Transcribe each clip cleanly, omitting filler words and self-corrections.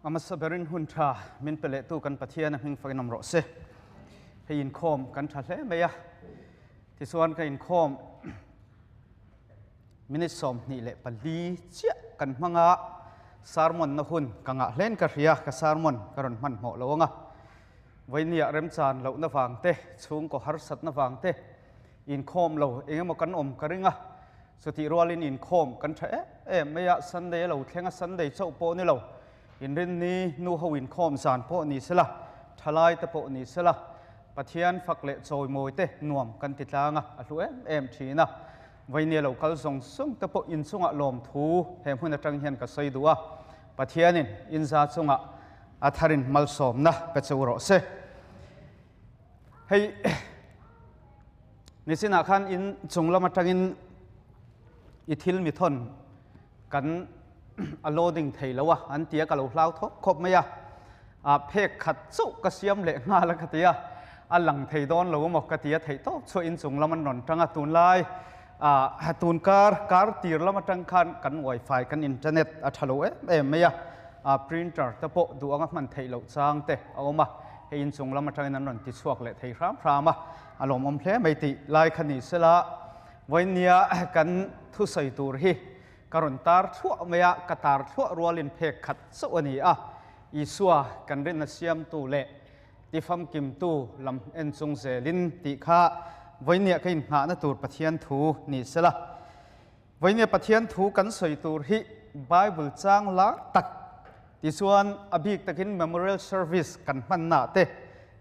A hmasa berin hun tha min pe lehtu kan Pathian a hming fakin awm rawh se. Hei inkhawm kan tha hle mai a, tichuan ka inkhawm minute 24 chiah kan hmang a, sermon na hun ka ngah hlen ka hria, ka sermon ka rawn hmanhmawh lo ang a. Vawinia remchan lohna vang te, chhungkaw harsatna vang te, inkhawm lo eng emaw kan awm ka ring a, chutih rualin inkhawm kan tha em em mai a, Sunday a lo thleng a, Sunday chauh pawh ni lo, inrinni nu ho inkhawm zan pawh ni sela, thalai te pawh ni sela, Pathian fak leh chawimawi te nuam kan ti tlang a, a hlu em em thin a, Vawinia lo kal zawng zawng te pawh inchungah lawmthu he hmun atang hian ka sawi duh a, Pathianin inza chungah a tharin malsawmna pe cheu rawh se. Hei nichinah khan in chung lam atangin i thil mi thawn kan a loading thei lo a an tia ka lo hlau thawk khawp mai a, a phek khat chauh ka siam leh nghal a ka ti a, a lang thei dawn lo emaw ka ti a theih tawp chhuah in chung lam an rawn tang a, tunlai a tun kar kar tir lam atang khan kan wifi kan internet a tha lo em em mai a, a printer te pawh duh anga hman theih loh chang te a awm a, hei inchung lam atangin an rawn ti chhuak leh thei hram hram a, a lawmawm hle mai tih lai kha ni sela, vawinia kan thusawi tur hi ka rawn tar thluah mai a, ka tar thluah rualin phek khat chauh a ni a, Isua kan rinna siamtu leh tifamkimtu lam en chung zelin tih kha vawinia ka inngahna tur Pathian thu ni sela. Vawinia Pathian thu kan sawi tur hi Bible chang lar tak tichuan a bik takin Memorial Service kan hmanna te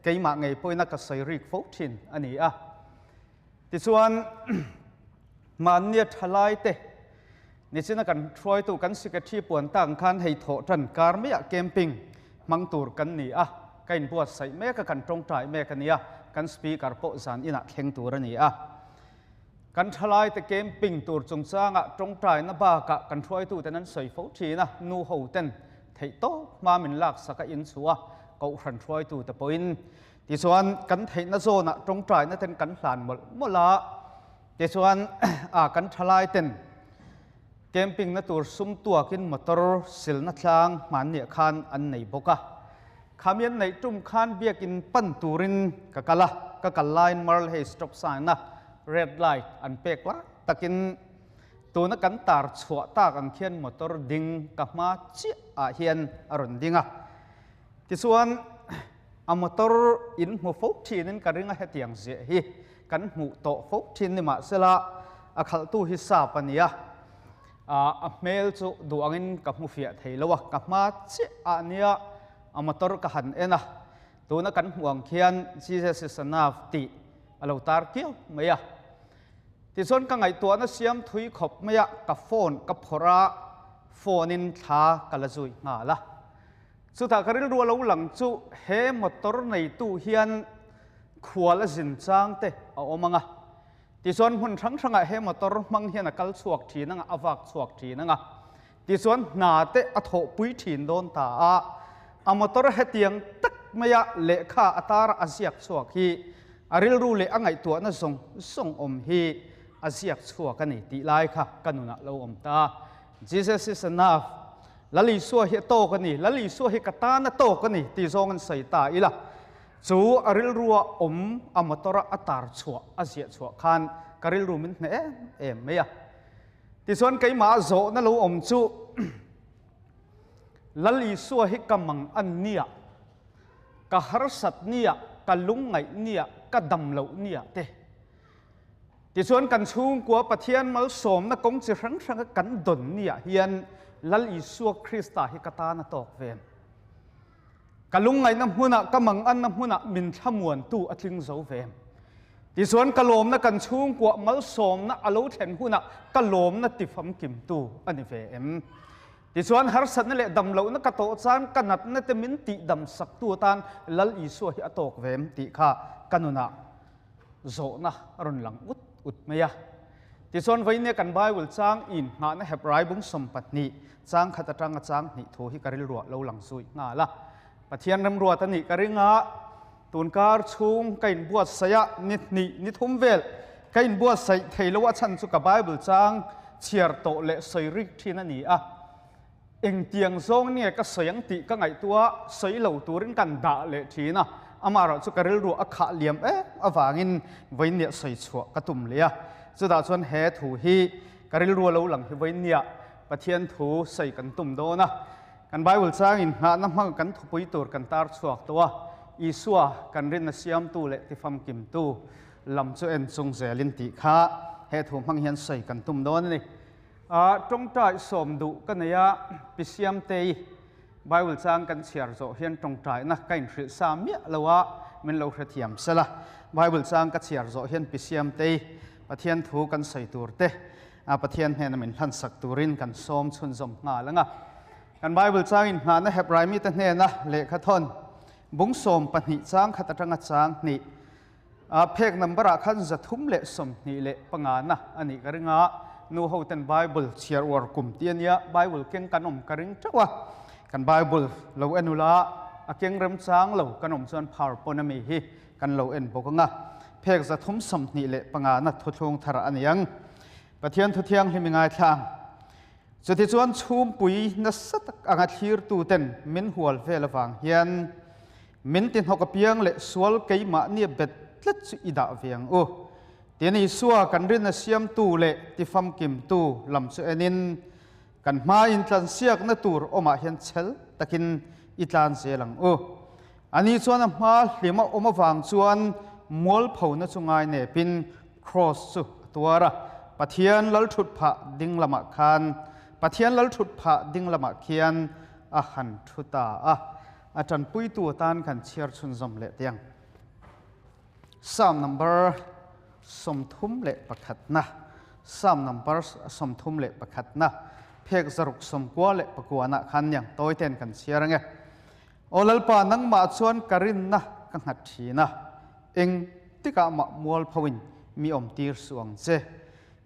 keimah ngei pawhin a ka sawi rik fo thin a ni a. Tichuan mahnia thalai te nichina kan hruaitu kan secretary puan tak khan hei thawh tan kar maiah camping hmang tur kan ni a, ka inbuatsaih mek a, kan tawngtai mek a ni a, kan speaker pawh zan inah thleng tur a ni a. Kan thalaite camping tur chungchangah tawngtaina bakah kan hruaituten an sawi fo thin a, nu hoten theihtawp hma min laksak a inchhuah a, kohhran hruaitute pawhin tichuan kan theihna zawnah tawngtaina ten kan hlan mawlh mawlh a, tichuan kan thalaiten camping na tur sum tuakin motor silna tlang hmanniah khan an nei bawk a. Khami an neih tum khan biakin pan turin ka kal a, ka kal laiin Merle Hay stop sign a red light an pek lai takin tuna kan tar chhuah tak ang khian motor ding ka hma chiah ah hian a rawn ding a. Tichuan a motor in hmu fo thinin ka ring a hetiang ziah hi kan hmuh tawh fo thin ni mahsela a khalhtu hi sap a ni a, A hmel chu duh angin ka hmu fiah thei lo a, ka hma chiah ah nia a motor ka han en a, tuna kan hmuh ang khian Jesus is enough tih a lo tar kiau mai a. Tichuan ka ngaihtuahna siam thui khawp mai a, ka phone ka phawrh a, phone in thla ka la zui nghal a. Chutah ka rilru a lo lang chu he motor neitu hian khual a zin chang te a awm ang a, Tichuan hmun hrang hrangah he motor hmang hian a kal chhuak thin anga, a vak chhuak thin anga. Tichuan hna te a thawhpui thin dawn ta a, a motor hetiang tak maia lehkha a tara a ziak chhuak hi a rilru leh a ngaihtuahna zawng zawng awm hi a ziak chhuak a ni tih lai kha ka nunah lo awm ta. Jesus is enough, Lal Isua hi a tawk a ni, Lal Isua hi ka tan a tawk a ni tih zawng an sawi ta ila. Chu a rilrua awm a motor a a tar chhuah a ziah chhuah khan ka rilru min hneh em em mai a. Tichuan keimah zawhna lo awm chu Lal Isua hi ka mang an nia, ka harsat nia, ka lungngaih nia, ka dam loh nia te. Tichuan kan chhungkua Pathian malsawmna kawng chi hrang hranga kan dawn nia hian Lal Isua Krista hi ka tan a tawk ve. Ka lungngaihna hmunah, ka manganna hmunah min thlamuantu a tling zo ve. Tichuan ka lawmna kan chhungkuah malsawmna a lo thlen hunah ka lawmna tifamkimtu a ni ve em? Tichuan harsatna leh damlohna ka tawh chuan ka natna te min tihdamsaktu atan Lal Isua hi a tawk ve em tih kha ka nunah zawhna a rawn lang ut ut mai a. Tichuan vawinia kan Bible chang in nghahna Hebrai bung 12 chang khat atanga chang hnih thu hi ka rilruah lo lang zui nghal a. Pathian remruat a nih ka ring a, tunkar chhung ka inbuatsaih a, ni hnih ni thum vel ka inbuatsaih thei lo a chhan chu ka Bible chang chhiar tawh leh sawi rik thin a ni a. Engtiang zawng nge ka sawi ang tih ka ngaihtuah sawi lo turin kan dah leh thin a, amaherawh chu ka rilru a khah liam em avangin vawiinniah sawi chhuah ka tum leh a. Chutah chuan he thu hi ka rilru a lo lang hi vawiinniah Pathian thu sawi kan tum dawn a. Kan Bible changin nghahna hmang kan thupui tur kan tar chhuak tawh a, Isua kan rinna siamtu leh tifamkimtu lam chu en chung zelin tih kha he thu hmang hian sawi kan tum dawn a ni. A tawngtai sawm duh ka nei a, Pi Siamtei, Bible chang kan chhiar zawh hian tawngtaina ka inhrilh sa miah lo a, min lo hrethiam sel a. Bible chang ka chhiar zawh hian Pi Siamtei, Pathian thu kan sawi tur te, Pathian hnena min hlansak turin kan sawm chhunzawm nghal ang a. Kan Bible chang inngahna Hebrai mite hnena lehkha thawn bung 12 chang khat atanga chang hnih, A phek number ah khan 325 na a nih ka ring a, nu ho ten Bible chhiar uar kum ti a nia, Bible keng kan awm ka ring teuh a, kan Bible lo en ula a keng remchang lo kan awm chuan phar pawn ami hi kan lo en bawk ang a, phek 325 na thuthlung thar a ni ang. Pathian thu thianghlim i ngaithla ang. Chutichuan chhumpui nasa tak anga thlirtu ten min hual vel avang hian Min ti hnawk apiang leh sual keimahni a bet tlat chu i dah ve ang u. Tin, Isua kan rinna siamtu leh tifamkimtu lam chu enin, kan hma intlansiakna tur awmah hian chhel takin i tlan zel ang u. Ani chuan a hma hlima awm avang chuan mualphona chu ngai nepin Kraws chu a tuar a, Pathian lalthutphah ding lamah khan Pathian lalthutphah ding lamah khian a han thu ta a. A tanpuitu atan kan chhiar chhunzawm leh teh ang. Psalm number 31 na, Psalm number 31 na, phek 699 na khan niang tawi ten kan chhiar ange. Aw Lalpa nangmah chuan ka rinna ka nghat thin a, eng tikah mah mual phoin mi awm tir suh ang che.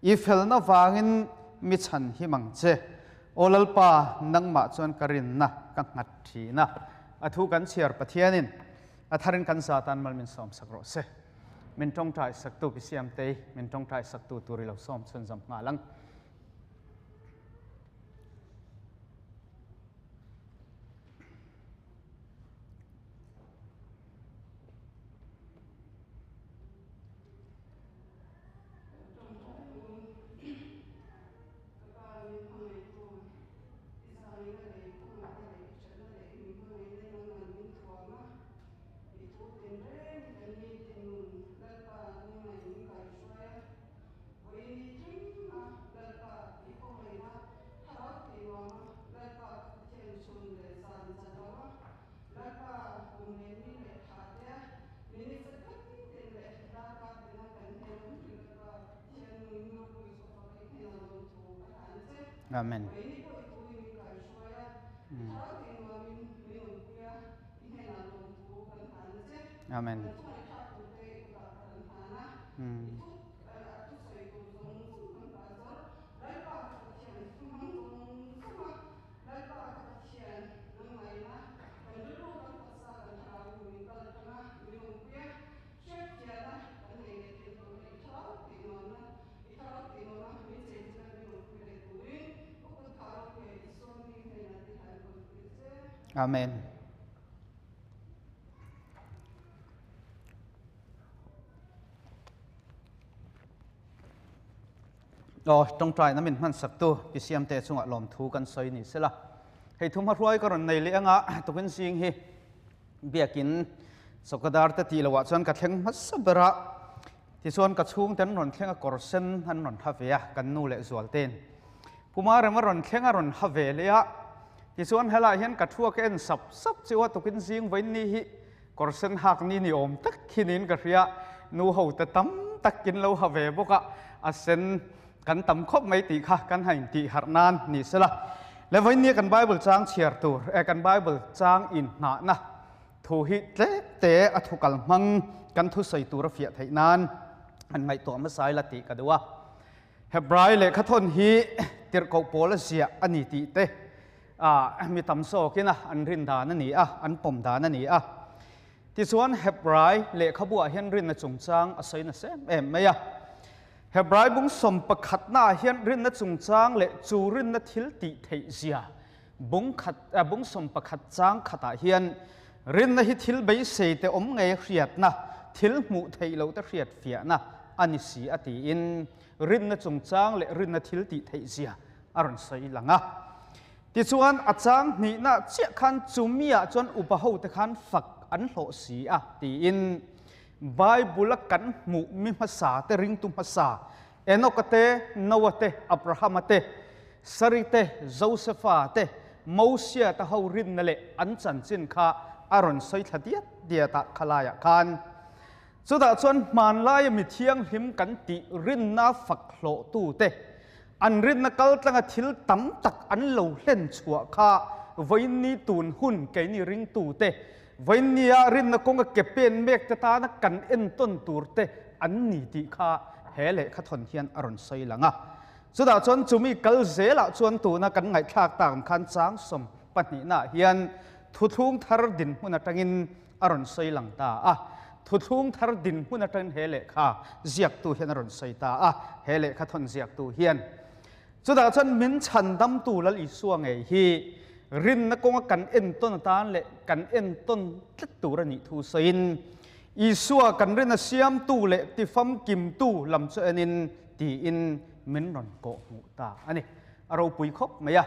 I felna vangin mi chhan him ang che. Aw Lalpa, nangmah chuan ka rinna ka nghat thin a. A thu kan chhiar Pathianin a tharin kan za tan mal min sawm sak rawh se. Min tawngtai saktu Pi Siamtei, min tawngtai saktu tur i lo sawm chhunzawm nghal ang. Ka pa min hmangaihtu, i zaina leh i khawngaihna leh i thatna leh i min hmangaihna nangman min thuam a, i thu tinreng hi kan nitin nun Lalpa nangmah in min kaihruai a, vawiin ni thleng a Lalpa i khawngaihna thlarau tih nuam a Lalpa ka Pathian chhun leh zan chan lo a Lalpa kum leh ni leh thla te a minute second tin leh darkar tina kan hnen awm reng Lalpa Pathian nung ropui chu ka fak i hnenah lawmthu ka hlan a che. Amen. Vawiin i pawh i thu in min kaihruai a, i thlarau tih nuamin min awmpui a, i hnenah lawmthu kan hlan a che. Amen. Kan thungaihthlak turte i kutah ka rawn hlan a, i thu a thusawi tur zawng zawng kan kah zawr Lalpa ka Pathian thu hmang zawng zawng a, Lalpa ka Pathian, nangmahina kan rilru kan taksa kan thlarau in min kal tlang a, min awmpui a, hriatthiahna kan nei leh theih tur leh i thlarau tih nuamna, i thlarau tih nuama min cheichilh a min awmpui leh turin ka kut phah ropui a Isua hming hnenah ti han rawn pui che. Amen. Aw, tawngtaina min hman saktu Pi Siamte chungah lawmthu kan sawi ni sela. Hei thu hmahruai ka rawn nei leh anga tukin zing hi biakin chawkadar te tih loah chuan ka thleng hmasa ber a. Tichuan ka chhungte an rawn thleng a, kawr sen an rawn ha ve a, kan nu leh zualtein Puma rem a rawn thleng a rawn ha ve leh a. Tichuan helaiah hian ka thu a ka en sap sap chiu a, tukin zing vawiin ni hi Kawr sen hak ni ni awm tak khi niin ka hria, nu ho te tam tak in lo ha ve bawk a, a sen kan tam khawp mai tih kha kan ha intih harh nan ni sela. Le vawinia kan Bible chang chhiar tur eh kan Bible chang inhnahna thu hi tlem te a thu kal hmang kan thusawi tur a fiah theih nan han ngaihtuah hmasa ila tih ka duh a. Hebrai lehkhathawn hi tirhkoh pawl a ziah a ni tih te A mi tam zawkin a an rin dan a ni a, an pawm dan a ni a. Tichuan Hebrai lehkhabuah hian rinna chungchang a sawi nasa em em mai a. Hebrai bung 11 naah hian rinna chungchang leh chu rinna thil tih theih zia Bung khat, bung 11 chang khatah hian rinna hi thil beisei te awm ngei hriatna, thil hmuh theih loh te hriat fiahna a ni si a tiin rinna chungchang leh rinna thil tih theih zia a rawn sawi lang a. Tichuan a chang hnihna chiah khan chumiah chuan upa hote khan fak an hlawh si a tiin Bible-a kan hmuh mi hmasa te ringtu hmasa Enoka te, Noa te, Abrahama te, Sari te, Josefa te, Mosia te ho rinna leh an chanchin kha a rawn sawi thla diat diat a khalaiah khan. Chutah chuan hmanlaia mi thianghlim kan tih rinna fak hlawhtu te, an rinna kaltlanga thil tam tak an lo hlen chhuah kha vawiinni tun hun keini ringtu te, vawiinnia rinna kawnga ke pen mek te tana kan entawn tur te an ni tih kha he lehkha thawn hian a rawn sawi lang a. Chutah chuan chumi kal zelah chuan tuna kan ngaihthlak tak ang khan chang sawmpahnihnaah hian thuthlung thar dinhmun atangin a rawn sawi lang ta a. Thuthlung thar dinhmun atangin he lehkha ziaktu hian a rawn sawi ta a, he lehkha thawn ziaktu hian. Chutah chuan min chhandamtu Lal Isua ngei hi rinna kawnga kan entawn atan leh kan entawn tlat tur a nih thu sawiin, Isua kan rinna siamtu leh tifamkimtu lam chu enin tiin min rawn kawh hmuh ta a ni. A ropui khawp mai a.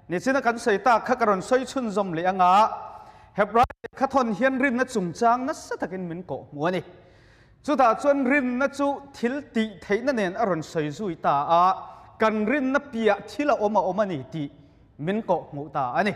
Nichina kan sawi tak kha ka rawn sawi chhunzawm leh anga Hebrai lehkha thawn hian rinna chungchang nasa takin min kawh hmu a ni. Chutah chuan rinna chu thil tih theihna nen a rawn sawi zui ta a, kan rinna piah thil a awm a awm a ni tih min kawh hmuh ta a ni.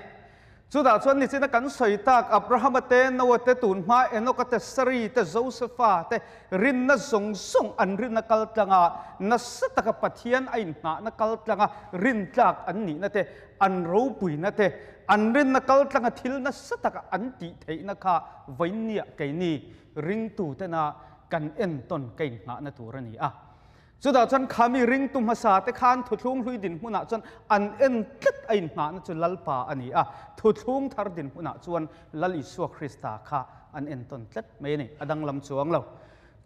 Chutah chuan nichina kan sawi tak Abrahama te, Noa te, tun hma Enoka te, Sari te, Josefa te rinna zawng zawng an rinna kal tlanga nasa taka Pathian a inhnahna kal tlanga rintlak an nihna te, an ropuina te, an rinna kal tlanga thil nasa taka an tih theihna kha vawiinniah keini ringtutena kan entawn ka inhnahna tur a ni a. Chutah chuan khami ringtu hmasa te khan thuthlung hlui dinhmunah chuan an en tlat a inhnahna chu Lalpa a ni a, thuthlung thar dinhmunah chuan Lal Isua Krista kha an entawn tlat mai a ni, a danglam chuang lo.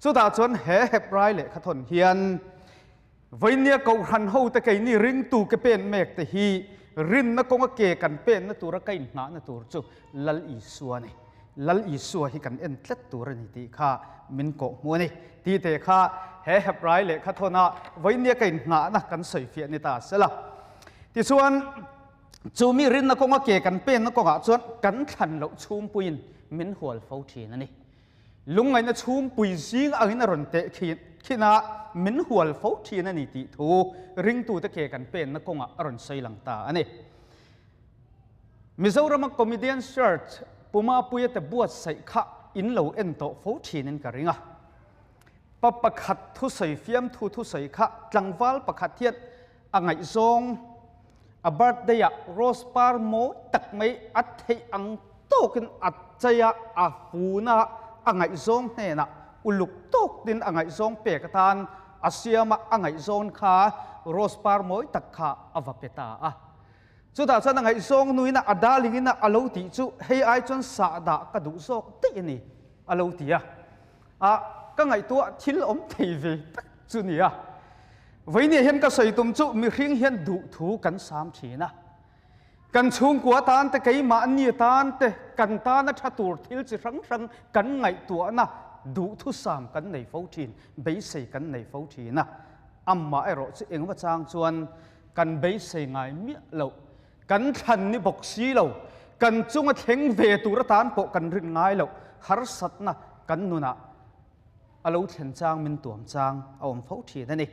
Chutah chuan he Hebrai lehkha thawn hian Vainia Kohhran hote keini ringtu ke pen mek te hi rinna kawnga ke kan penna tura ka inhnahna tur chu Lal Isua a ni. Lal Isua hi kan en tlat tur a ni tih kha min kawh hmu a ni. Tih te kha he Hebrai lehkha thawna vawinia ka inhnahna kan sawi fiah ni ta sela. Tichuan, chu mi rinna kawnga ke kan penna kawngah chuan kan thlan loh chhungpuiin min hual fo thin a ni. Lungngaihna chhungpui zing angin a rawn teh khin a, min hual fo thin a ni tih thu ringtute ke kan penna kawngah a rawn sawi lang ta a ni. Mizorama comedian search Pu Mapuia te buatsaih kha in lo en tawh fo thinin ka ring a. Pa pakhat thusawi fiamthu thusawi kha tlangval pakhat hian a ngaihzawng a birthday ah rose par mawi tak mai a theih ang tawkin a chei a, a fun a, a ngaihzawng hnenah uluk tawkin a ngaihzawng pek atan a siam a, a ngaihzawn kha rose par mawi tak kha a va pe ta a. Chutah chuan a ngaihzawng nuin a a darling in a lo tih chu hei ai chuan sahdah ka duh zawk daih a ni a lo ti a. A ka ngaihtuah thil awm thei ve tak chu ni a. Vawinia hian ka sawi tum chu mihring hian duh thu kan sam thin a. Kan chhungkua tan te keimahni tan te kan tana tha tur thil chi hrang hrang kan ngaihtuahna duhthusam kan nei fo thin, beisei kan nei fo thin a. Amaherawh chu engemaw chang chuan kan beisei ngai miah loh, kan thlan ni bawk si lo, kan chunga thleng ve tur atan pawh kan rin ngai loh, harsatna kan nunah a lo thlen chang min tuam chang a awm fo thin a ni.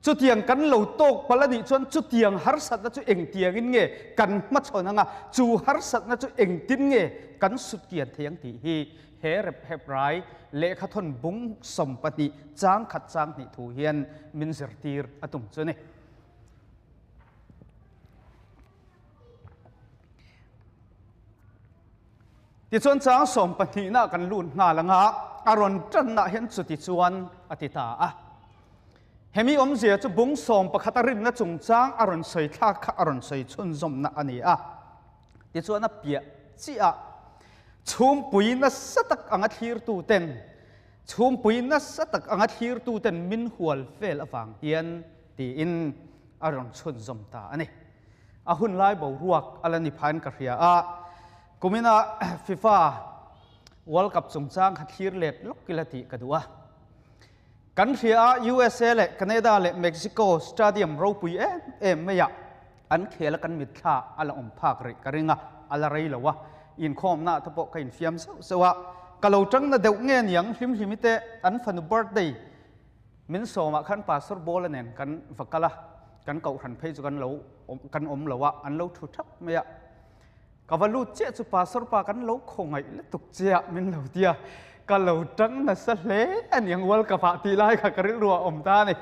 Chutiang kan lo tawk palh a nih chuan chutiang harsatna chu engtiangin nge kan hmachhawn anga, chu harsatna chu engtin nge kan sutkian thei ang tih hi he rep hep rai lehkhathawn bung 12 chang khat chang hnih thu hian min zirtir a tum chu a ni. Tichuan chang sawmpahnihna kan lut nghal anga a rawn tanna hian chuti chuan a ti ta a. Hemi awmzia chu bung 11 a rinna chungchang a rawn sawi thlak kha a rawn sawi chhunzawmna a ni a. Tichuan a piah chiah chhumpui nasa tak anga thlirtu ten chhumpui nasa tak anga thlirtu ten min hual vel avang hian tiin a rawn chhunzawm ta a ni. A hun lai boruak a la ni phain ka hria a. Kumina FIFA World Cup chungchang kha thlir let lawk ila tih ka duh a. Kan hria a, USA leh Canada leh Mexico stadium ropui em em maiah an khel a kan mitthla a la awm phak rih ka ring a, a la rei lo a. Inkhawmna te pawh ka infiam zeuh zeuh a, ka lo tangna deuh nge niang hlimhlimi te an fanu birthday Min sawmah khan Pastor Bawla nen kan va kal a, kan kohhran phei chu kan lo kan awm lo a, an lo thu thap mai a. Ka va lut chiah chu Pastor pa kan lo khawngaih lutuk chiah min lo ti a, ka lo tang nasa hle a ni ang World Cup ah tih lai kha ka rilru ah awm ta a ni.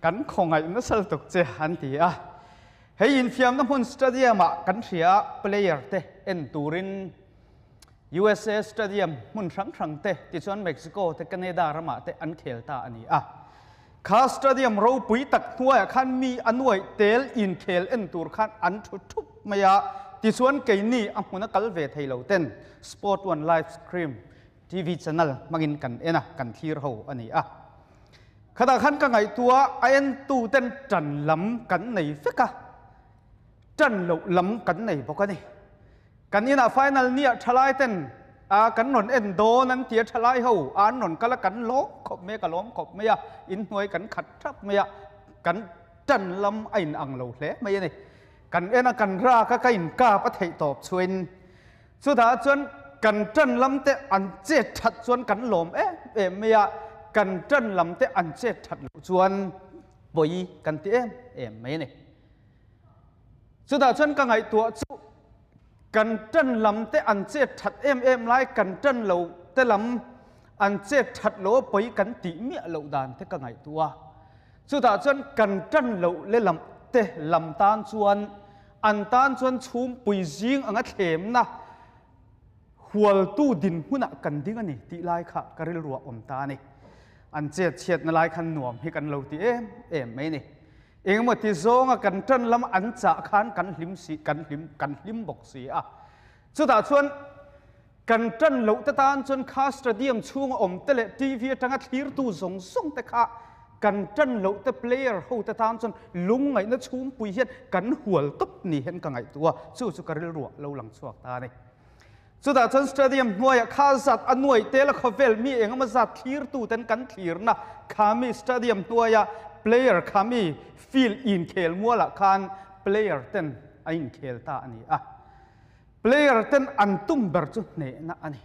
Kan khawngaih nasa lutuk che an ti a. Hei infiamna hmun stadium ah kan hria a, player te en turin USA stadium hmun hrang hrang te tichuan Mexico te Canada ramah te an khel ta a ni a. Kha stadium ropui tak hnuaiah khan mi a nuaih tel inkhel en tur khan an thu thup mai a, tichuan keini a hmuna kal ve thei lo ten Sport One live stream TV channel hmangin kan en a, kan thlir ho a ni a. Khatah khan ka ngaihtuah a entu ten tan lam kan nei vek a, tan loh lam kan nei bawk a ni. Kan inah final nia thalai ten a kan rawn en dawn an tia thalai ho a an rawn kal a kan lawm khawp mai a ka lawm khawp mai a inhnuai kan khat thap mai a kan tan lam a in ang lo hle mai a ni. Kan en a kan rak a ka in kap a theih tawp chuin chutah chuan kan tan lam te an chet that chuan kan lawm em em mai a kan tan lam te an chet that loh chuan pawi kan ti em em mai a ni. Chutah chuan ka ngaihtuah chu kan ṭan lam te an chet ṭhat em em lai, kan ṭan lo te lam an chet ṭhat lo a pawi kan tih miah loh dan te ka ngaihtuah a. Chutah chuan kan ṭan loh le lam te lam tan chuan an tan chuan chhumpui zing anga thlemna hualtu dinhmunah kan ding a ni tih lai kha ka rilruah awm ta a ni. An chet chhiatna lai khan nuam hi kan lo ti em em mai a ni. Engemaw ti zawnga kan ṭan lam an chah khan kan hlim si, kan hlim, kan hlim bawk si a. Chutah chuan kan ṭan loh te tan chuan kha stadium chhunga awm te leh TV aṭanga thlirtu zawng zawng te kha kan ṭan loh te player ho te tan chuan lungngaihna chhungpui hian kan hual tawp ni hian ka ngaihtuah a, chu chu ka rilruah lo lang chhuak ta a ni. Chutah chuan stadium hnuaiah kha zat a nuaih tel a khawvel mi engemaw zat thlirtu ten kan thlirna kha mi stadium hnuaia player kha mi field inkhel mualah khan player ten a inkhel ta a ni a. Player ten an tum ber chu hnehna a ni.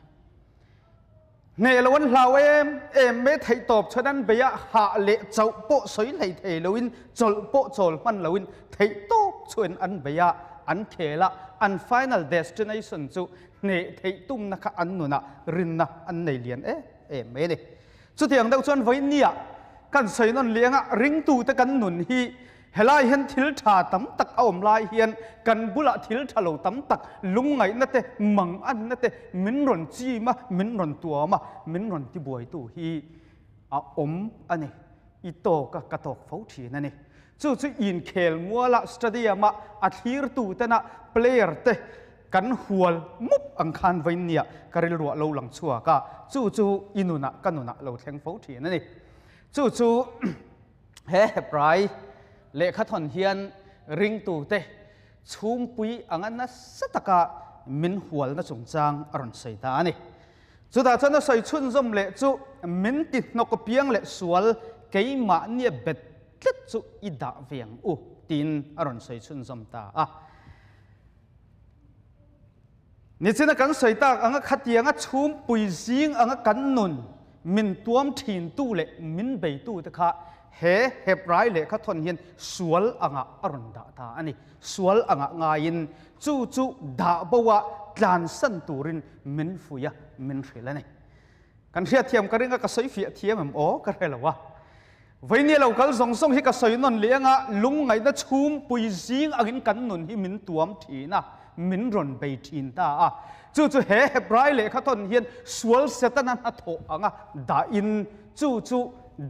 Hneh lo an hlau em em mai theih tawp chuan an bei a, hah leh chauh pawh sawi hlei thei loin chawlh pawh chawl hman loin theih tawp chuan an bei a, an khel a, an final destination chu hneh theih tumna kha an nunah rinna an nei lian em em mai a ni. Chutiang deuh chuan vawinia kan sawi nawn liang a, ringtute kan nun hi Helai hian thil tha tam tak a awm lai hian kan bulah thil tha lo tam tak, lungngaihna te, manganna te min rawn chim a, min rawn tuam a, min rawn tibuaitu hi a awm a ni. I tawk a, ka tawk fo thin a ni. Chu chu inkhel mualah, stadium-ah, a thlirtu tena player te kan hual mup ang khan vawiinniah ka rilruah lo lang chhuak a, chu chu i nunah, ka nunah lo thleng fo thin a ni. Chu chu. He Hebrai lehkhathawn hian ringtute chhungpui anga nasa taka min hualna chungchang a rawn sawi ta a ni. Chutah chuan a sawi chhunzawm leh chu min ti hnawk apiang leh sual keimahnia bet tlat chu i dah ve ang u tiin a rawn sawi chhunzawm ta a. Nichina kan sawi tak anga khatianga chhungpui zing anga kan nun min tuam thintu leh min beitu te kha he Hebrai lehkha thawn hian sual angah a rawn dah ta a ni. Sual angah ngaiin chu chu dah bo a tlansan turin min fuih a, min hrilh a ni. Kan hriatthiam ka ring a, ka sawi fiah thiam em aw ka hre lo a. Veinia lo kal zawng zawng hi ka sawi nawn leh anga lungngaihna chhungpui zing angin kan nun hi min tuam thin a, min rawn bei thin ta a. Chu chu he Hebrai lehkha thawn hian sual Setana hnathawh anga dahin chu chu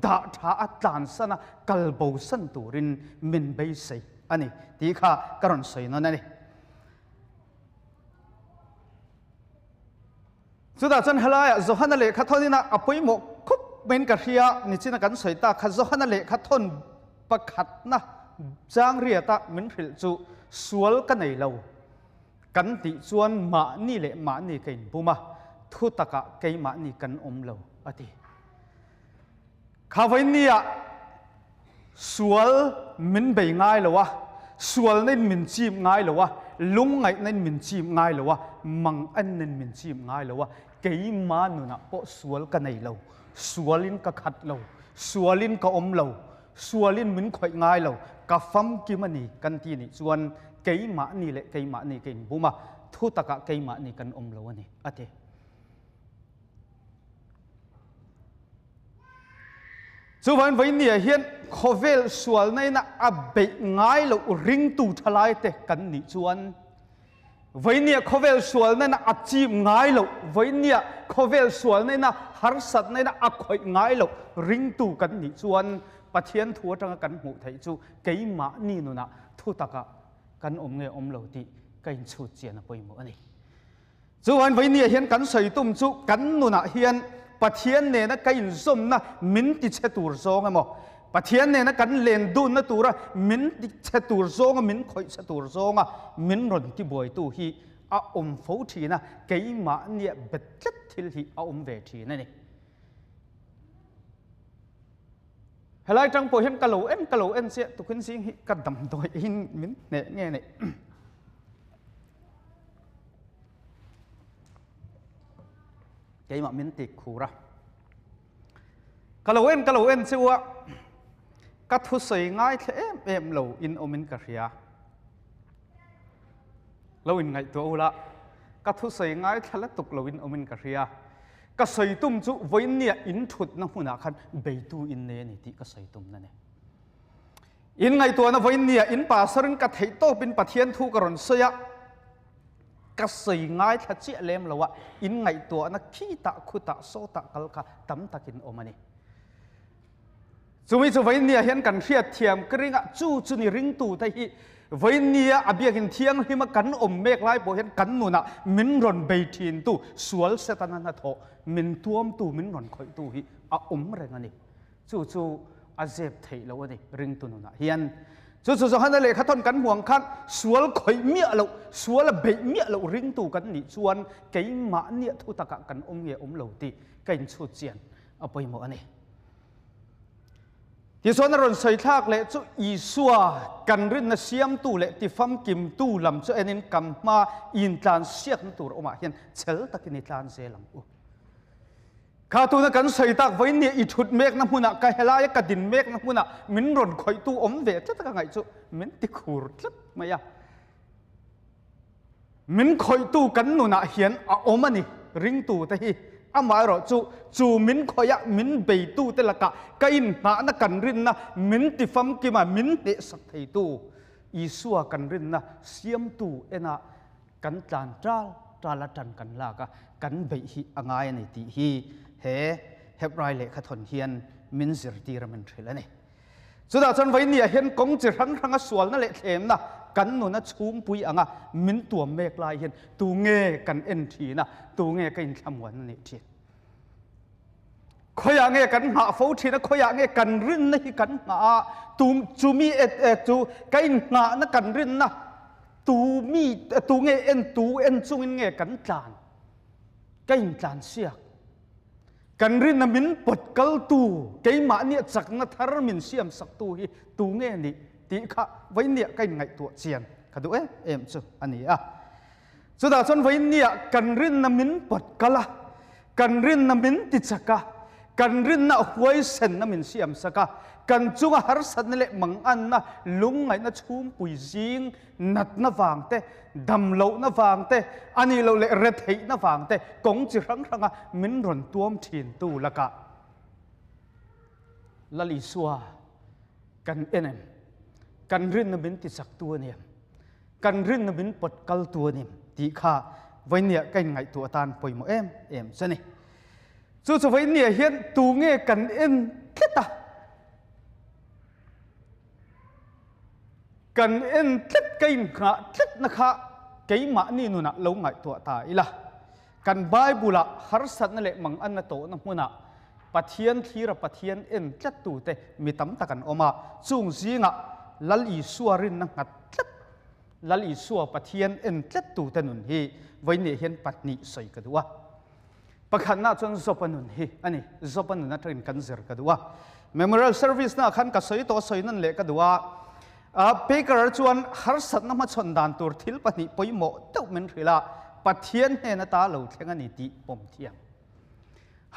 dah tha a tlansan a, kal bosan turin min beisei a ni tih kha ka rawn sawi nawn a ni. Chutah chuan helaiah Johana lehkha thawn ina a pawimawh khup maiin ka hria, nichina kan sawi tak kha Johana lehkha thawn pakhatna chang riata min hrilh chu Sual ka nei lo kan tih chuan mahni leh mahni ka inbum a, thu takah keimahni kan awm lo, a ti. Kha vawinia sual min bei ngai lo a, sualna in min chim ngai lo a, lungngaihna in min chim ngai lo a, manganna in min chim ngai lo a, keima nunah pawh sual ka nei lo, sualin ka khat lo, sualin ka awm lo, sualin min khawih ngai lo, ka famkim a ni kan ti nih chuan keimahni leh keimahni ka inbum a, thu takah keimahni kan awm lo a ni, a ti. Chuvain vawinia hian khawvel sualna ina a beih ngai loh ringtu thalaite kan nih chuan vawinia khawvel sualna ina a chim ngai loh vawinia khawvel sualna ina harsatna ina a khawih ngai loh ringtu kan nih chuan Pathian thu atanga kan hmuh theih chu keimahni nunah thu takah kan awm nge awm lo tih ka inchhut chian a pawimawh a ni. Chuan vawinia hian kan sawi tum chu kan nunah hian Pathian nena ka inzawmna min tichhe tur zawng emaw, Pathian nena kan len dunna tura min tichhe tur zawnga min khawih chhe tur zawnga min rawn tibuaitu hi a awm fo thin a, keimahnia bet tlat thil hi a awm ve thin a ni. Helai tang pawh hian ka lo en ka lo en chiah tukin zing hi ka damdawi in min hneh nge ni. Keimah min tik khur a. Ka lo en ka lo en chu a ka thusawi ngaithla em em lo in awmin ka hria. Lo in ngaihtuah ula ka thusawi ngaithla la tuk lo in awmin ka hria. Ka sawi tum chu vawiinnia in thutna hmunah khan beitu in nei a ni tih ka sawi tum na ni. In ngaihtuahna vawiinnia in pasarin ka theih tawpin Pathian thu ka rawn sawi a, ka sawi ngaithla chiah lem lo a, in ngaihtuahna khitah khutah sawtah kal kha tam takin awm a ni. Chumi chu vawiinnia hian kan hriat thiam ka ring a, chu chu ni ringtute hi vawiinnia a biakin thianghlima kan awm mek lai pawh hian kan nunah min rawn bei thintu sual Setana hnathawh min tuamtu min rawn khawihtu hi a awm reng a ni. Chu chu a zep theih loh a ni ringtu nunah hian. Chu chu Johana lehkha thawn kan hmuh ang khan sual khawih miah loh, sual a beih miah loh ringtu kan nih chuan keimahnia thu takah kan awm nge awm lo tih ka inchhut chian a pawimawh a ni. Tichuan a rawn sawi thlak leh chu Isua kan rinna siamtu leh tifamkimtu lam chu enin kan hma intlan siakna tur awmah hian chhel takin i tlan zel ang u. Kha tuna kan sawi tak vawiin nia i thut mekna hmunah ka helaia ka din mekna hmunah min rawn khawihtu awm ve tlat a ka ngaih chu min ti khur tlat mai a. Min khawihtu kan nunah hian a awm a ni ringtu te hi. Amaherawh chu chu min khawih a min beitu te lakah ka inhnahna kan rinna min ti famkim a min hnehsak theitu Isua kan rinna siamtu enah kan tlan ṭal ṭal a ṭan kan lak a, kan beih hi a ngai a ni tih hi he Hebrai lehkha thawn hian min zirtir a min hrilh a ni. Chutah chuan vawinia hian kawng chi hrang hranga sualna leh thlemna kan nuna chhungpui anga min tuam mek lai hian tu nge kan en ṭhin a, tu nge ka inthlamuan a nih ṭhin. Khawiah nge kan nghah fo ṭhin a, khawiah nge kan rinna hi kan nghah a, tu chumi chu ka innghahna kan rinna tu mi tu nge en tu en chungin nge kan tlan ka intlan siak kan rinna min pawt kaltu keimahnia chakna thar min siam saktu hi tu nge ni tih kha vawinia ka inngaihtuah chian ka duh em em chu a ni a. Chutah chuan vawinia kan rinna min pawt kal a, kan rinna min tichak a, kan rinna huaisenna min siamsak a, kan chunga harsatna leh manganna, lungngaihna chhungpui zing natna vang te, damlohna vang te, a nih loh leh retheihna vang te kawng chi hrang hranga min rawn tuam thintu lakah Lal Isua kan en em? Kan rinna min tichaktu a ni em? Kan rinna min pawt kaltu a ni tih kha vawinia ka inngaihtuah atan pawimawh em em chu a ni. Chu chu vawinia hian tu nge kan en tlat a, kan en tlat ka innghah tlatna kha keimahni nunah lo ngaihtuah ta ila. Kan Bible-ah harsatna leh manganna tawhna hmunah Pathian thlira Pathian en tlattute mi tam tak an awm a, chung zingah Lal Isua rinna nghat tlat. Lal Isua Pathian en tlattute nun hi vawiinniah hian pahnih sawi ka duh a. Pakhatna chuan Job-a nun hi a ni. Job-a nun atangin kan zir ka duh a. Memorial service-na khan ka sawi tawh sawi nawn leh ka duh a. Baker chuan harsatna hmachhawn dan tur thil pahnih pawimawh deuh min hrilh a, Pathian hnen ata lo thleng a ni tih pawm thiam.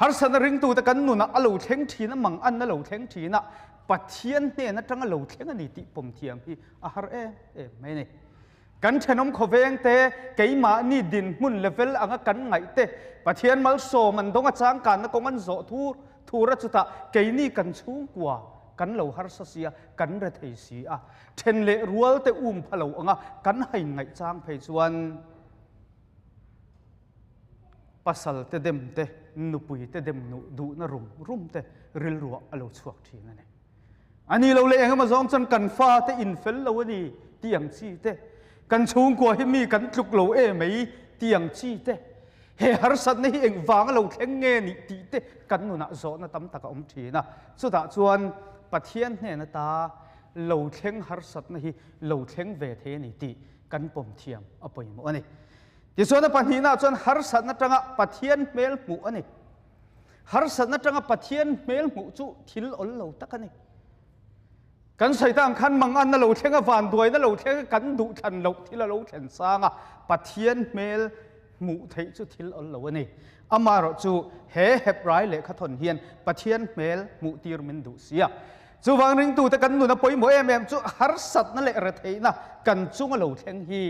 Harsatna ringtute kan nunah a lo thleng thin a, mangan a lo thleng thin a, Pathian hnen atanga lo thleng a ni tih pawm thiam hi a har em em mai a ni. Kan thenawm khawvengte, keimahni dinhmun level anga kan ngaih te, Pathian malsawm an dawng a changkanna kawng an zawh thur thur a, chutah keini kan chhungkua kan lo harsa si a, kan re thei si a, then leh rual te um pha lo anga kan hain ngaih chang phei chuan pasal te dem te, nupui te dem nuh duhna rum rum te rilruah a lo chhuak thin a ni. A ni lo leh engemaw zawng chuan kan fate infel lo a ni tih ang chi te, kan chhungkua hi mi kan tluk lo e mai tih ang chi te, he harsatna hi engvanga lo thleng nge nih tih te kan nunah zawhna tam tak a awm thin a. Chutah chuan Pathian hnen ata lo thleng harsatna hi lo thleng ve thei a ni tih kan pawm thiam a pawimawh a ni. Tichuan a pahnihnaah chuan harsatna tanga Pathian hmel hmuh a ni. Harsatna tanga Pathian hmel hmuh chu thil awl lo tak a ni. Kan sawi ta ang khan mangan a lo thleng a, vanduaina lo thleng a, kan duh thlan loh thil a lo thlen sang a, Pathian hmel hmuh theih chu thil awl lo a ni. Amaherawh chu he Hebrai lehkhathawn hian Pathian hmel hmuh tir min duh si a. Chuvang ringtute kan nuna pawimawh em em chu harsatna leh retheihna kan chunga lo thleng hi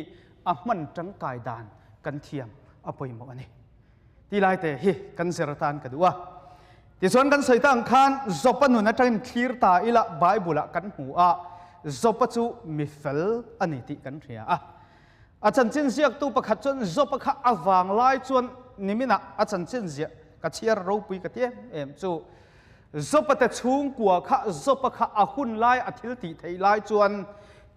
a hman tangkai dan kan thiam a pawimawh a ni. Ti lai te hi kan zir atan ka duh a. Tichuan kan sawi ta ang khan Job-a nun atangin thlir ta ila Bible-ah kan hmu a, Job-a chu mi fel a ni tih kan hria a. A chanchin ziaktu pakhat chuan Job-a kha a vang lai chuan niminah a chanchin ziah ka chhiar ropui ka ti em em chu Job-a te chhungkua kha Job-a kha a hun lai a thil tih theih lai chuan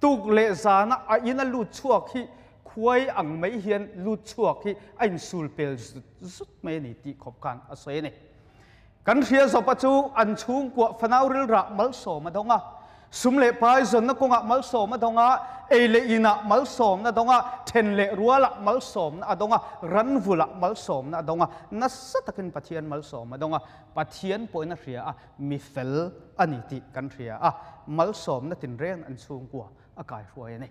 tuk leh zana a ina lut chhuak hi Khuai ang mai hian lut chhuak hi a insul pel zut zut mai a ni tih khawp khan a sawi a ni. Kan hria zawpa chu an chhungkuah fanau rilrah malsawm a dawng a, sum leh pai zawnna kawngah malsawm a dawng a, ei leh inah malsawmna a dawng a, then leh rualah malsawmna a dawng a, ranvulah malsawmna a dawng a, nasa takin Pathian malsawm a dawng a, Pathian pawhin a hria a, mi fel a ni tih kan hria a, malsawmna tinreng an chhungkua a kaihruai a ni.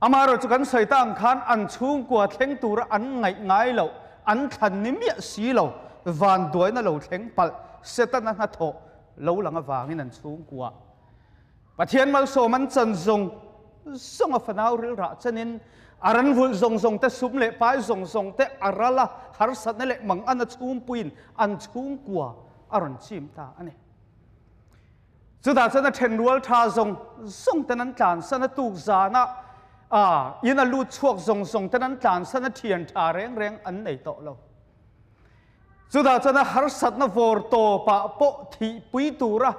Amaherawhchu kan sawi ta ang khan an chhungkua thleng tura an ngaih ngai loh, an thlan ni miah si lo, vanduaina lo thleng palh, Setana hnathawh lo lang avangin an chhungkua Pathian malsawm an chan zawng zawng a fanau rilrah chenin a ran vulh zawng zawng te, sum leh pai zawng zawng te a ral a, harsatna leh mangan a chhungpuiin an chhungkua a rawn chim ta a ni. Chutah chuan a ṭhenrual ṭha zawng zawng ten an tlansan a, tuk zana in a lut chhuak zawng zawng ten an tlansan a, ṭhian ṭha reng reng an nei tawh lo. Chutah chuan a harsatna vawr tawpah pawh thihpui tura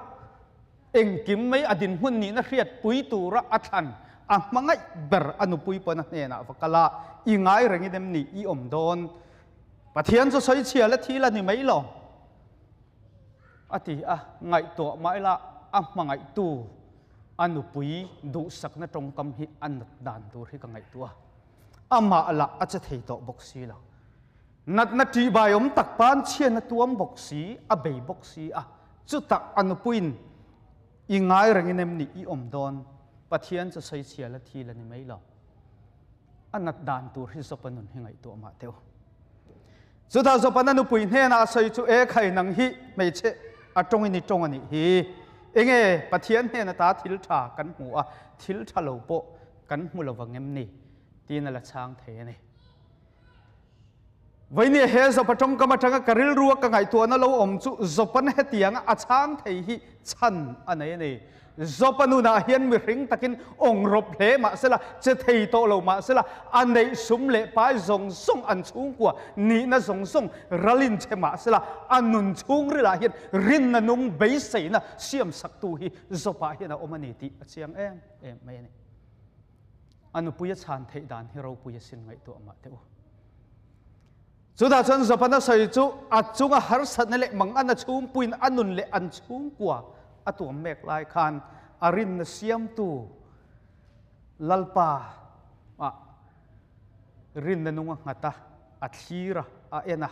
engkim mai a dinhmun nihna hriatpui tura a thlan a hmangaih ber a nupui pawn a hnenah va kal a, I ngai rengin em ni i awm dawn? Pathian chu sawichhia la thil a ni mai lo. A ti a, ngaihtuah mah ila a hmangaihtu a nupui duhsakna tawngkam hi a nat dan tur hi ka ngaihtuah a, amah lah a che thei tawh bawk si lo. Natna ṭihbai awm tak pan chhian a tuam bawk si, a bei bawk si a, chutah a nupuiin i ngai rengin em ni i awm dawn, Pathian chu sawichhia la thil a ni mai lo. A nat dan tur hi Job-a nun hi ngaihtuah mah teh u. Chutah Job-a'n a nupui hnenah a sawi chu, E khai, nang hi hmeichhe a tawngin i tawng a nih hi. Enge Pathian hnen ata thil tha kan hmu a, thil tha lo pawh kan hmu lo vang em ni? tiin a la chhang thei a ni. Vawinia he Job-a tawngkam atanga ka rilrua ka ngaihtuahna lo awm chu Job-a'n hetianga a chhang thei hi chhan a nei a ni. Job-a nunah hian mihring takin awng rawp hle mah sela, che thei tawh lo mah sela, a neih sum leh pai zawng zawng an chhungkua nihna zawng zawng ralin che mah sela, a nun chhungrilah hian rinna nung beiseina siamsaktu hi Job-ah hian a awm a ni tih a chiang em em mai a ni. A nupui a chhan theih dan hi ropui asin ngaihtuah mah teh u. Chutah chuan Job-an a sawi chu a chunga harsatna leh mangan a chhungpuiin a nun leh an chhungkua a tuam mek lai khan a rinna siamtu Lalpa ah rinna nung a nghat a, a thlir a, a en a.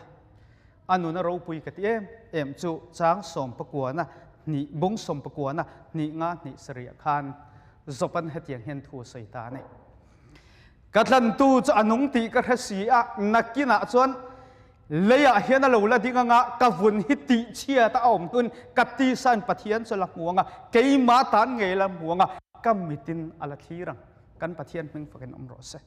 A nuna ropui ka ti em em chu chang sawmpakuana hnih bung sawmpakuana hnih nga hnih sarih ah khan Job-an hetiang hian thu a sawi ta a ni. Ka tlantu chu a nung tih ka hre si a, nakinah chuan leiah hian a lo la ding anga ka vun hi tihchhiat a awm hnuin ka tisain Pathian chu la hmu anga keimah tan ngei la hmu anga ka mitin a la thlir ang. Kan Pathian hming fakin awm rawh se.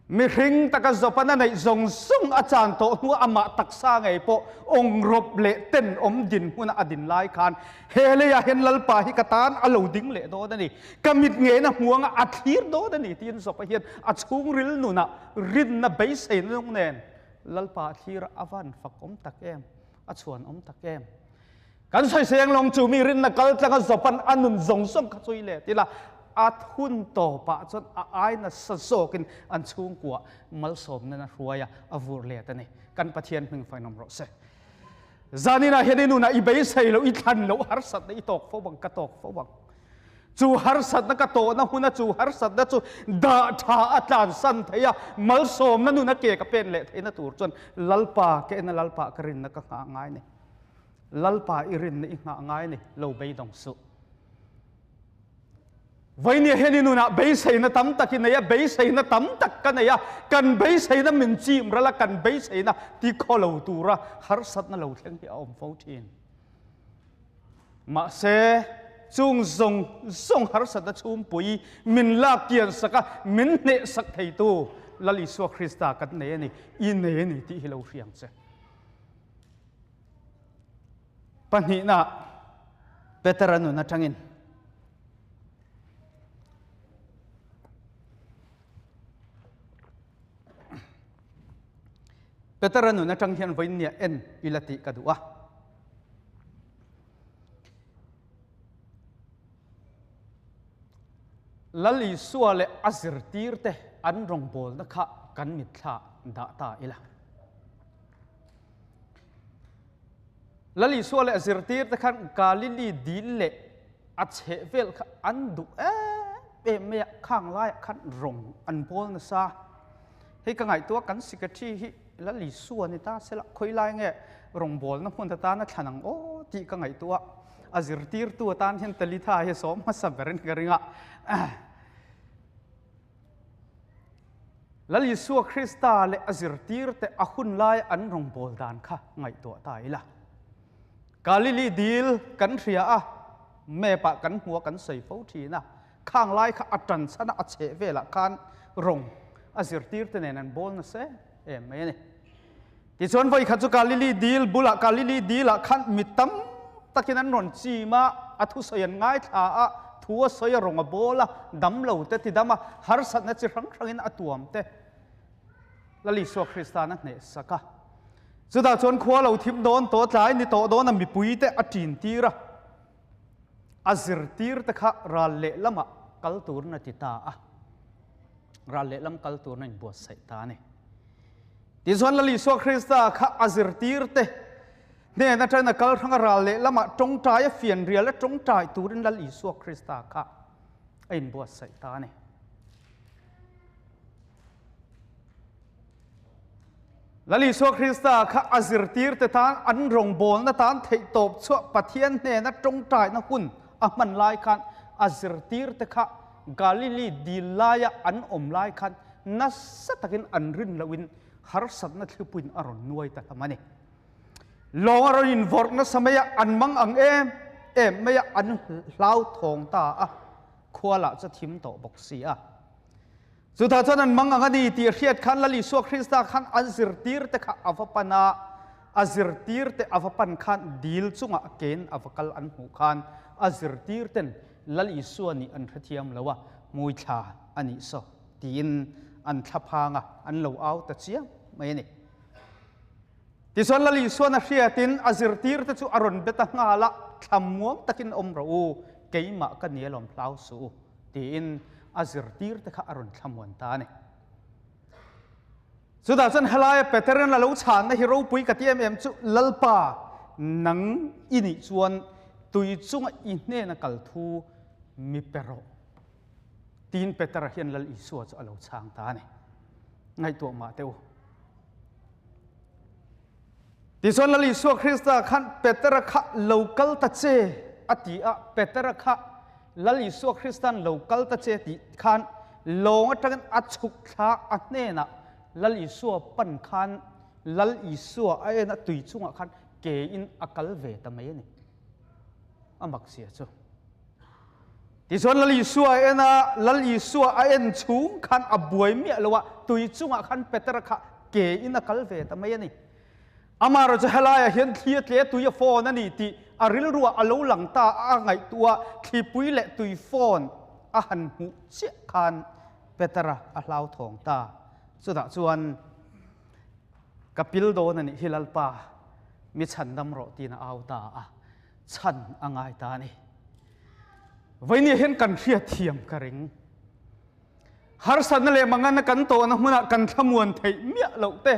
Mihring taka Jopan a neih zawng zawng a chan tawh hnuah amah taksa ngei pawh awngrawp leh tenawm dinhmuna a din lai khan he leiah hian Lalpa hi ka tan a lo ding leh dawn a ni, ka mit ngeina hmuanga a thlir dawn a ni tiin Jopa hian a chhungril nunah rinna beiseina nung nen Lalpa a thlir a van fak awm tak em, a chhuan awm tak em. Kan sawiseng lawng chu mi rinna kal tlanga Jopan a nun zawng zawng kha chui leh tila a hun tawpah chuan a ai nasa zawkin an chhungkua malsawmna na hruai a, a vur let a ni. Kan Pathian hming fainawm rawh se. Zaninah hian i nunah i beisei loh, i thlan loh harsatna i tawk fo bang, ka tawk fo bang. Chu harsatna ka tawhna huna chu harsatna chu dah tha a tlansan thei a, malsawmna nuna ke ka pen leh theihna tur chuan Lalpa ka en a, Lalpa ka rinna ka nghah ngai ni. Lalpa i rinna i nghah ngai ni, lo beidawng suh. Vainia hian i nunah beiseina tam tak i nei a, beiseina tam tak ka nei a, kan beiseina min chim ral a, kan beiseina ti khaw lo tura harsatna lo thleng hi a awm fo thin. Mahse, chung zawng zawng harsatna chhumpui min lak kian sak a, min hneh sak theitu Lal Isua Krista kan nei a ni, i nei a ni tih hi lo hriang che. Pahnihna, Petera nun atangin Petera nun atang hian vawiin nia en ila tih ka duh a. Lal Isua leh a zirtirte an rawngbawlna kha kan mitthla dah ta ila. Lal Isua leh a zirtirte khan Galili dil leh a chheh vel kha an duh em em mai a, khang laiah khan rawng an bawl nasa. Hei ka ngaihtuah kan secretary hi Lal Isua ni ta sela khawi lai nge rawngbawlna hmun atana thlan ang aw tih ka ngaihtuah. A zirtirtu atan hian Talitha hi sawm hmasa berin ka ring a. Lal Isua Krista leh a zirtirte a hun lai an rawngbâwl dan kha ngaihtuah ta ila. Galili dil kan hria a, map ah kan hmu a, kan sawi fo thin a. Khang lai kha a tan chhan a, a chheh velah khan rawng a zirtirte nen an bawl nasa em em mai a ni. Tichuan vawi khat chu Galili dil bulah Galili dilah khan mi tam takin an rawn chim a, a thusawi an ngaithla a, thu a sawi a, rawng a bawl a, dam lo te ti dam a, harsatna chi hrang hrangin a tuam te Lal Isua Krista'n a hnehsak a. Chutah chuan khua lo thim dawn tawh tlai ni tawh dawn a mipui te a ṭin tir a, a zirtir te kha ral lehlamah kal turin a ti ta a. Ral lehlam kal turin a inbuatsaih ta a ni. Tichuan Lal Isua Krista kha a zirtirte hnen atangin a kal hrang a, ral lehlamah tawngtai a fianrial a tawngtai turin Lal Isua Krista kha a inbuatsaih ta a ni. Lal Isua Krista kha a zirtirte tan an rawngbawlna tan theihtawp chhuah Pathian hnena tawngtaina hun a hman lai khan a zirtirte kha Galili dil laia an awm lai khan nasa takin an rin lohin harsatna thlipuiin a rawn nuai ta hlawm a ni. Lawng a rawn invawrh nasa mai a, an mang ang em em mai a, an hlauthawng ta a, khua lah chu a thim tawh bawk si a. Chutah chuan an mang ang a ni tih a hriat khan Lal Isua Krista khan an zirtirte kha a va pan a, a zirtirte a va pan khan dil chungah ken a va kal an hmuh khan a zirtirten Lal Isua nih an hrethiam lo a, hmuithla a nih saw tiin an thlaphang a, an lo au ta chiang mai a ni. Tichuan Lal Isuan a hriatin a zirtirte chu a rawn be ta nghal a, Thlamuang takin awm rawh u, keimah ka ni alawm hlau suh u, tiin a zirtirte kha a rawn thlamuan ta a ni. Chutah chuan helaia Peteran a lo chhanna hi ropui ka ti em em chu, Lalpa, nang i nih chuan tui chunga i hnena kal thu mi pe rawh. Tiin Petera hian Lal Isua chu a lo chhang ta a ni. Ngaihtuah mah teh u. Tichuan Lal Isua Krista khan Petera kha lo kal ta che a ti a, Petera kha Lal Isua Krista'n lo kal ta che tih khan lawng atangin a chhuk thla a hnenah Lal Isua pan khan Lal Isua a en a tui chungah khan kein a kal ve ta mai a ni. A mak zia chu. Tichuan Lal Isua a en a, Lal Isua a en chhung khan a buai miah lo a, tui chungah khan Petera kha kein a kal ve ta mai a ni. Amaherawh chu helaiah hian thli a tle tui a fawn a ni tih a rilruah a lo lang ta a, a ngaihtuah thlipui leh tui fawn a han hmuh chiah khan Petera a hlauthawng ta. Chutah chuan ka pil dawn a nih hi Lalpa, mi chhandam rawh tiin a au ta a, chhan a ngai ta a ni. Vawinia hian kan hriatthiam ka ring. Harsatna leh manganna kan tawhna hmunah kan thlamuan theih miah loh te,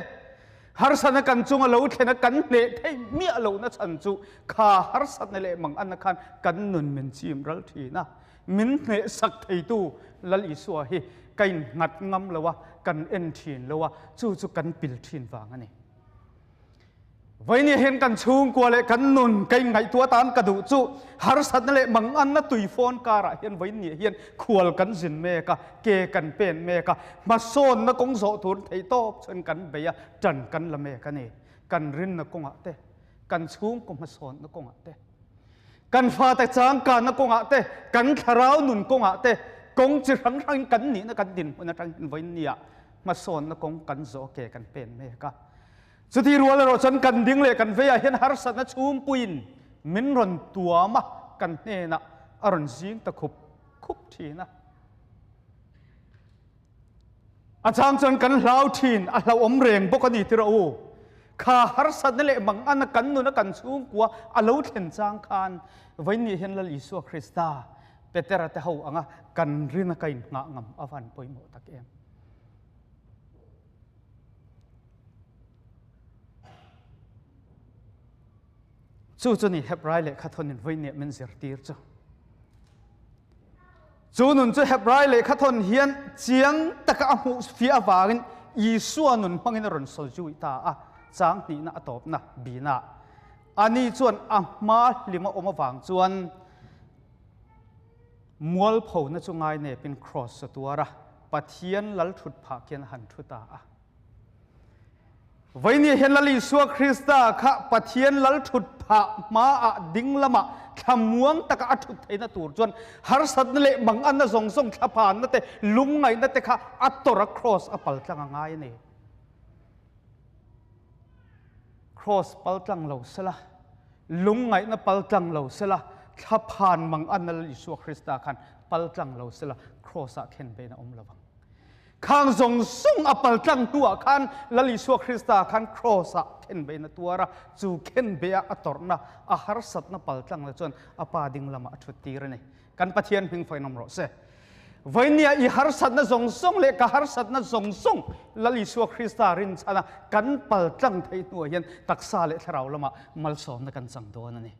harsatna kan chunga lo thlena kan hneh theih miah lohna chhan chu kha harsatna leh manganna khan kan nun min chim ral thin a, min hnehsak theitu Lal Isua hi ka innghat ngam lo a, kan en thin lo a, chu chu kan pil thin vang a ni. Vawinia hian kan chhungkua leh kan nun ka inngaihtuah atan ka duh chu harsatna leh manganna tui fawn karah hian vawinia hian khual kan zin mek a, ke kan pen mek a, hmasawnna kawng zawh tur theihtawp chuan kan bei a, ṭan kan la mek a ni. Kan rinna kawngah te, kan chhungkaw hmasawnna kawngah te, kan fate changkanna kawngah te, kan thlarau nun kawngah te, kawng chi hrang hrangin kan nihna kan dinhmun aṭang hian vawinia hmasawnna kawng kan zawh ke kan pen mek a. Chuti rual erawh chuan kan ding leh kan veiah hian harsatna chhungpuiin min rawn tuam a, kan hnenah a rawn zing ta khup khup thin a. A chang chuan kan hlau thin, a hlauhawm reng bawk a ni tirh u. Kha harsatna leh mangana kan nuna kan chhungkua a lo thlen chang khan vawiin hian Lal Isua Krista Petera te ho anga kan rina ka innghah ngam a van pawimawh tak em. Chu chu ni Hebrai lehkha thawnin vawinia min zirtir chu. Chu nun chu Hebrai lehkha thawn hian chiang taka a hmuh fiah avangin Isua nun hmangin a rawn sawi zui ta a, chang hnihna a tawpna bina. Ani chuan a hma hlim a awm avang chuan mualphona chu ngai nepin kraws a tuar a, Pathian lal thut phah khian a han thu ta a. Vawinia hian Lal Isua Krista kha Pathian lal thut phah hmaah ding lamah thlamuang taka a thut theihna tur chuan harsatna leh manganna zawng zawng thlaphanna te lungngaihna te kha a tawrh a kraws a pal tlang a ngai a ni. Kraws pal tlang lo sela, lungngaihna pal tlang lo sela, thlaphan manganna Lal Isua Krista khan pal tlang lo sela kraws-ah khen vein a awm lo vang. Khang zawng zawng a pal tlang hnuah khan Lal Isua Krista khan kraws-ah khenbein a tuar a, chu khenbeia a tawrhna, a harsatna pal tlang la chuan a Pa ding lamah a thut tir a ni. Kan Pathian hming fain awm rawh se. Vawinia i harsatna zawng zawng leh ka harsatna zawng zawng Lal Isua Krista rinchhana kan pal tlang theih hnuah hian taksa leh thlarau lamah malsawmna kan chang dawn a ni.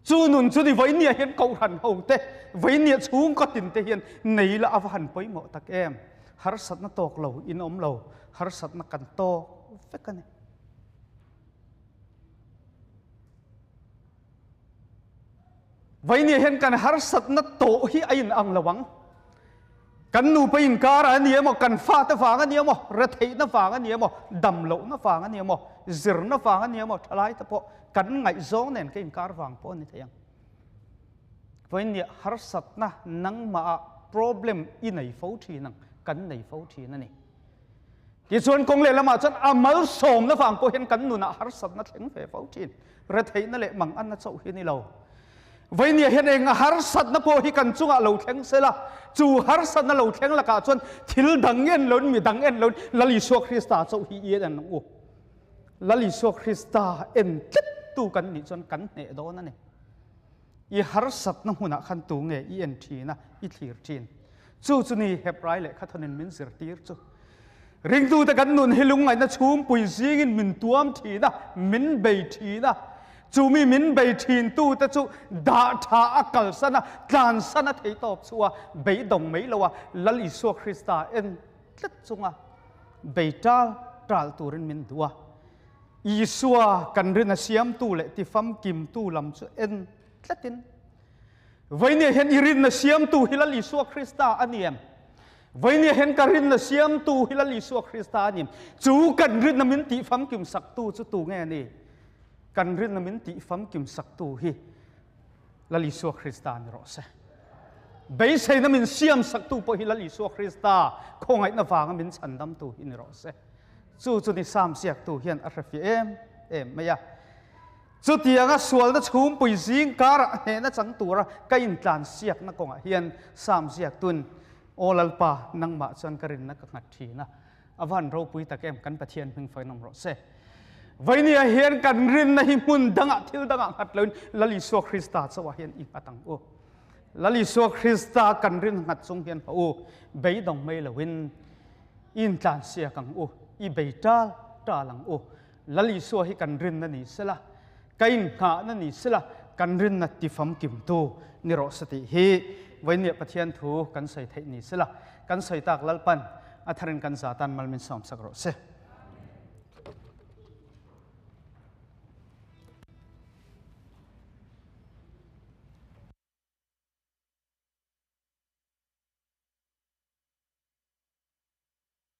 Chu nun chu ni vawinia hian kohhran ho te, vawinia chhungkaw tin te hian nei la a va han pawimawh tak em. Harsatna tawk lo in awm lo, harsatna kan tawk vek a ni. Vawinia hian kan harsatna tawh hi a in ang lo ang. Kan nupa inkar a ni emaw, kan fate vang a ni emaw, retheihna vang a ni emaw, dam lohna vang a ni emaw, zirna vang a ni emaw, thalai te pawh kan ngaihzawng nen ka inkar vang pawh a ni thei ang. Vawiin harsatna nangmah ah problem i nei fo thin ang, kan nei fo thin a ni. Tichuan kawng leh lamah chuan a malsawmna vang pawh hian kan nunah harsatna thleng ve fo thin. Retheihna leh manganna chauh hi ni lo. Vawinia hian eng harsatna pawh hi kan chungah lo thleng sela, chu harsatna lo thleng lakah chuan thil dang en loin, mi dang en loin Lal Isua Krista chauh hi i en ang u. Lal Isua Krista en tlattu kan nih chuan kan hneh dawn a ni. I harsatna hmunah khan tu nge i en thin a, i thlir thin. Chu chu ni Hebrai lehkha thawnin min zirtir chu. Ringtute kan nun hi lungngaihna chhungpui zingin min tuam thin a, min bei thin a. Chu mi min bei ṭhintute chu dah ṭha a kalsan a, tlansan a thei tawp chu a beidawng mai lo a, Lal Isua Krista en tlat chunga bei ṭal ṭal turin min duh a. Isua kan rin a siamtu leh tifamkimtu lam chu en tlatin, Vainia hian i rinna siamtu hi Lal Isua Krista a ni em? Vainia hian ka rinna siamtu hi Lal Isua Krista a ni em? Chu kan rinna min tihfamkim saktu chu tu nge ni? Kan rinna min tihfamkim saktu hi Lal Isua Krista ni rawh se. Beiseina min siam saktu pawh hi Lal Isua Krista khawngaihna vanga min chhandamtu hi ni rawh se. Chu chu ni Sam ziaktu hian a hrefiah em em mai a. Chutianga sualna chhumpui zing karah hnehna chang tura ka intlansiakna kawngah hian Sam ziaktun, Aw Lalpa, nangmah chuan ka rinna ka nghat thin a, a van ropui tak em, kan Pathian hming fainawm rawh se. Vainia hian kan rinna hi hmun dangah thil dangah nghat loin Lal Isua Krista chauhah hian i nghat ang u. Lal Isua Krista kan rin nghat chung hian ha u, beidawng mai loin i intlansiak ang u, i bei tal tal ang u. Lal Isua hi kan rinna ni sela, ka inngahna ni sela, kan rinna tifamkimtu ni rawh se tih hi Vawinia Pathian thu kan sawi theih ni sela, kan sawi tak Lalpan a tharin kan za tan mal min sawmsak rawh se.